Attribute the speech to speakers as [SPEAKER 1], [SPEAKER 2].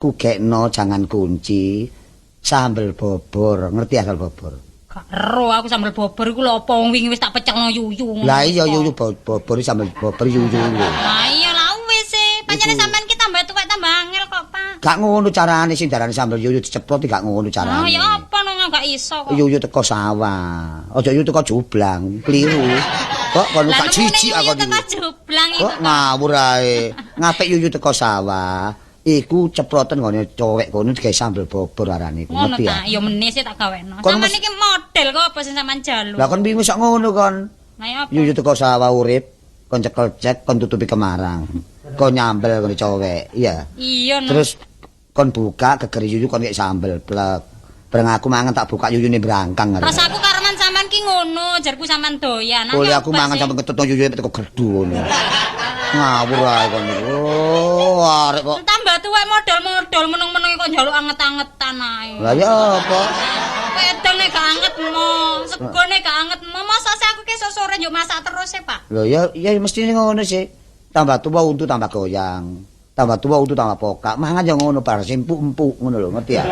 [SPEAKER 1] Ku gekno jangan kunci sambel bobor, ngerti asal bobor?
[SPEAKER 2] Gak ero aku sambel bobor iku lho apa, wong wingi wis tak pecelno yuyu ngono.
[SPEAKER 1] Lah iya, yuyu bobor, sambel bobor yuyu.
[SPEAKER 2] Lah iya lah wis e. Pancene
[SPEAKER 1] Iku.
[SPEAKER 2] sampean ki tambah tuwek tambah angel kok, Pak.
[SPEAKER 1] Gak ngono carane sing darane sambel yuyu diceprot, gak ngono carane.
[SPEAKER 2] Ah ya apa no, gak iso kok.
[SPEAKER 1] Yuyu teko sawah. Aja yuyu teko jublang, kliru. Kok kono
[SPEAKER 2] Lah
[SPEAKER 1] gak
[SPEAKER 2] nemune
[SPEAKER 1] jijik aku
[SPEAKER 2] yuyu teko
[SPEAKER 1] niku.
[SPEAKER 2] jublang iku.
[SPEAKER 1] Kok ngawur ae. Ngapik yuyu teko sawah. Iku ceproten nggone cowek kono digawe sambel bobor arane iku.
[SPEAKER 2] Ngono
[SPEAKER 1] Ngerti
[SPEAKER 2] ta?
[SPEAKER 1] Ya?
[SPEAKER 2] Ya meneh sih tak gawekno.
[SPEAKER 1] Kon
[SPEAKER 2] Sampean iki model kok apa sing sampean jaluk?
[SPEAKER 1] Lah kon wingi sak ngono kon.
[SPEAKER 2] Lah ya apa?
[SPEAKER 1] Yuyu teko sawah urip, kon cekel cek, kon tutupi kemarang. Kon nyambel kon cowek, iya.
[SPEAKER 2] Iya no.
[SPEAKER 1] Terus kon buka geger yuyu, kon kek sambel plek. Bareng aku mangan tak buka, yuyune brangkang.
[SPEAKER 2] Rasaku kareman sampean ki ngono, jarku sampean doyan. Nah,
[SPEAKER 1] Boleh
[SPEAKER 2] ya
[SPEAKER 1] aku
[SPEAKER 2] apa
[SPEAKER 1] mangan
[SPEAKER 2] sih?
[SPEAKER 1] sampe ketutno yuyu teko gerdu ngono. Ngawur ae kon. Oh, arek kok.
[SPEAKER 2] Tambah tuwek model-model meneng-meneng kok njaluk anget-angetan ae.
[SPEAKER 1] Lah ya apa?
[SPEAKER 2] Wedang nek gak anget mo, sego nek gak anget mo, masa sih aku ki sore njuk masak terus e, Pak?
[SPEAKER 1] Lho ya ya mesti ngono sih. Tambah tua untu tambah goyang. Tambah tua untu tambah pokak. Mangan ya ngono bar sing empuk-empuk ngono lho, ngerti ya?